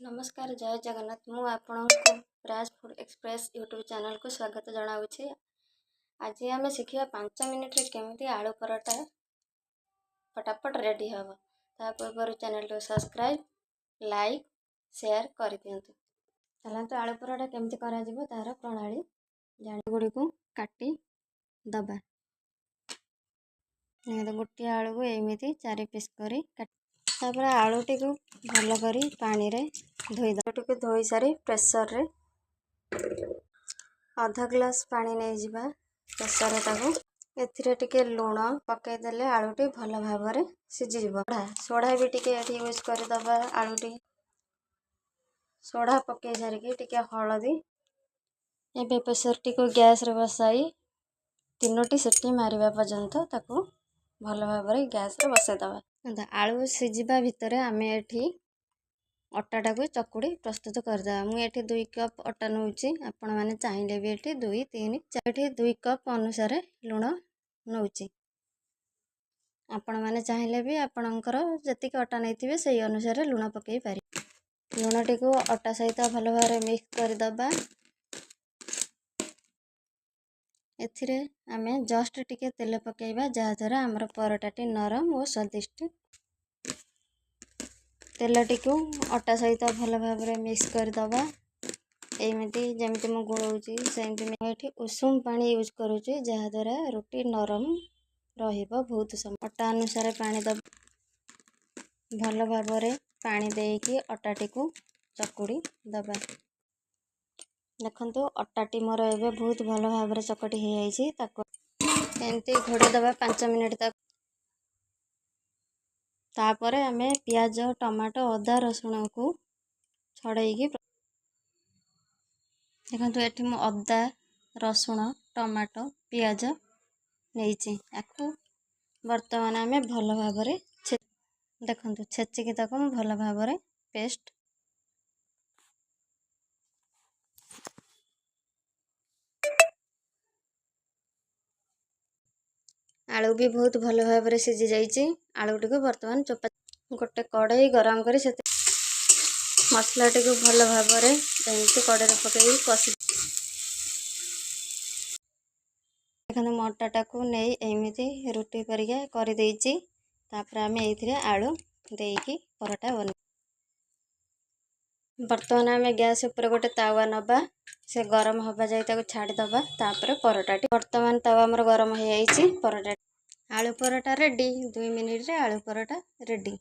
ନମସ୍କାର, ଜୟ ଜଗନ୍ନାଥ। ମୁଁ ଆପଣଙ୍କୁ ରାଜ ଫୁଡ଼୍ ଏକ୍ସପ୍ରେସ୍ ୟୁଟ୍ୟୁବ୍ ଚ୍ୟାନେଲକୁ ସ୍ୱାଗତ ଜଣାଉଛି। ଆଜି ଆମେ ଶିଖିବା 5 ମିନିଟ୍ରେ କେମିତି ଆଳୁ ପରଟା ଫଟାଫଟ ରେଡ଼ି ହେବ। ତା ପୂର୍ବରୁ ଚ୍ୟାନେଲଟିକୁ ସବସ୍କ୍ରାଇବ୍, ଲାଇକ୍, ସେୟାର କରିଦିଅନ୍ତୁ। ଚାଲନ୍ତୁ, ଆଳୁ ପରଟା କେମିତି କରାଯିବ ତାହାର ପ୍ରଣାଳୀ ଜାଣି ଗୁଡ଼ିକୁ କାଟି ଦେବା। ଗୋଟିଏ ଆଳୁକୁ ଏମିତି 4 ପିସ୍ କରି କାଟି, ତାପରେ ଆଳୁଟିକୁ ଭଲ କରି ପାଣିରେ ଧୋଇଦେବା। ଆଳୁଟିକୁ ଧୋଇ ସାରି ପ୍ରେସରରେ ଅଧ ଗ୍ଲାସ୍ ପାଣି ନେଇଯିବା ପ୍ରେସରରେ। ତାକୁ ଏଥିରେ ଟିକେ ଲୁଣ ପକାଇଦେଲେ ଆଳୁଟି ଭଲ ଭାବରେ ସିଝିଯିବ। ସୋଢ଼ା ବି ଟିକେ ଏଠି ୟୁଜ୍ କରିଦେବା। ଆଳୁଟି ସୋଢ଼ା ପକାଇ ସାରିକି ଟିକେ ହଳଦୀ। ଏବେ ପ୍ରେସରଟିକୁ ଗ୍ୟାସ୍ରେ ବସାଇ 3ଟି ସିଟି ମାରିବା ପର୍ଯ୍ୟନ୍ତ ତାକୁ ଭଲ ଭାବରେ ଗ୍ୟାସ୍ରେ ବସାଇଦେବା। ଆଳୁ ସିଝିବା ଭିତରେ ଆମେ ଏଠି ଅଟାଟାକୁ ଚକୁଡ଼ି ପ୍ରସ୍ତୁତ କରିଦେବା। ମୁଁ ଏଠି 2 କପ୍ ଅଟା ନେଉଛି। ଆପଣମାନେ ଚାହିଁଲେ ବି ଏଠି 2, 3, ଏଠି 2 କପ୍ ଅନୁସାରେ ଲୁଣ ନେଉଛି। ଆପଣମାନେ ଚାହିଁଲେ ବି ଆପଣଙ୍କର ଯେତିକି ଅଟା ନେଇଥିବେ, ସେଇ ଅନୁସାରେ ଲୁଣ ପକାଇ ପାରିବେ। ଲୁଣଟିକୁ ଅଟା ସହିତ ଭଲ ଭାବରେ ମିକ୍ସ କରିଦେବା। ଏଥିରେ ଆମେ ଜଷ୍ଟ ଟିକେ ତେଲ ପକାଇବା, ଯାହାଦ୍ୱାରା ଆମର ପରଟାଟି ନରମ ଓ ସ୍ୱାଦିଷ୍ଟ। ତେଲଟିକୁ ଅଟା ସହିତ ଭଲ ଭାବରେ ମିକ୍ସ କରିଦେବା। ଏମିତି ଯେମିତି ମୁଁ ଗୋଳଉଛି, ସେମିତି। ମୁଁ ଏଠି ଉଷୁମ ପାଣି ୟୁଜ୍ କରୁଛି, ଯାହାଦ୍ୱାରା ରୁଟି ନରମ ରହିବ ବହୁତ ସମୟ। ଅଟା ଅନୁସାରେ ପାଣି ଦେବା। ଭଲ ଭାବରେ ପାଣି ଦେଇକି ଅଟାଟିକୁ ଚକୁଡ଼ି ଦେବା। ଦେଖନ୍ତୁ, ଅଟାଟି ମୋର ଏବେ ବହୁତ ଭଲ ଭାବରେ ଚକଟି ହେଇଯାଇଛି। ତାକୁ ଏମିତି ଘୋଡ଼େଇ ଦେବା 5 ମିନିଟ୍ ତାକୁ। ତାପରେ ଆମେ ପିଆଜ, ଟମାଟୋ, ଅଦା, ରସୁଣକୁ ଛଡ଼େଇକି। ଦେଖନ୍ତୁ, ଏଠି ମୁଁ ଅଦା, ରସୁଣ, ଟମାଟୋ, ପିଆଜ ନେଇଛି। ଆକୁ ବର୍ତ୍ତମାନ ଆମେ ଭଲ ଭାବରେ, ଦେଖନ୍ତୁ, ଛେଚିକି ତାକୁ ମୁଁ ଭଲ ଭାବରେ ପେଷ୍ଟ। ଆଳୁ ବି ବହୁତ ଭଲ ଭାବରେ ସିଝି ଯାଇଛି। ଆଳୁଟିକୁ ବର୍ତ୍ତମାନ ଚୋପା। ଗୋଟେ କଡ଼େଇ ଗରମ କରି ସେଥିରେ ମସଲାଟିକୁ ଭଲ ଭାବରେ ଏମିତି କଡ଼େଇରେ ପକାଇ କଷି। ଦେଖନ୍ତୁ, ମୁଁ ଅଟାଟାକୁ ନେଇ ଏମିତି ରୁଟି ପରିକା କରିଦେଇଛି। ତାପରେ ଆମେ ଏଇଥିରେ ଆଳୁ ଦେଇକି ପରଟା ବନେଇ। ବର୍ତ୍ତମାନ ଆମେ ଗ୍ୟାସ୍ ଉପରେ ଗୋଟେ ତାୱା ନେବା। ସେ ଗରମ ହେବା ଯାଇ ତାକୁ ଛାଡ଼ିଦେବା। ତାପରେ ପରଟାଟି, ବର୍ତ୍ତମାନ ତାୱା ଆମର ଗରମ ହେଇଯାଇଛି। ପରଟା, ଆଳୁ ପରଟା ରେଡ଼ି। 2 ମିନିଟ୍ରେ ଆଳୁ ପରଟା ରେଡ଼ି।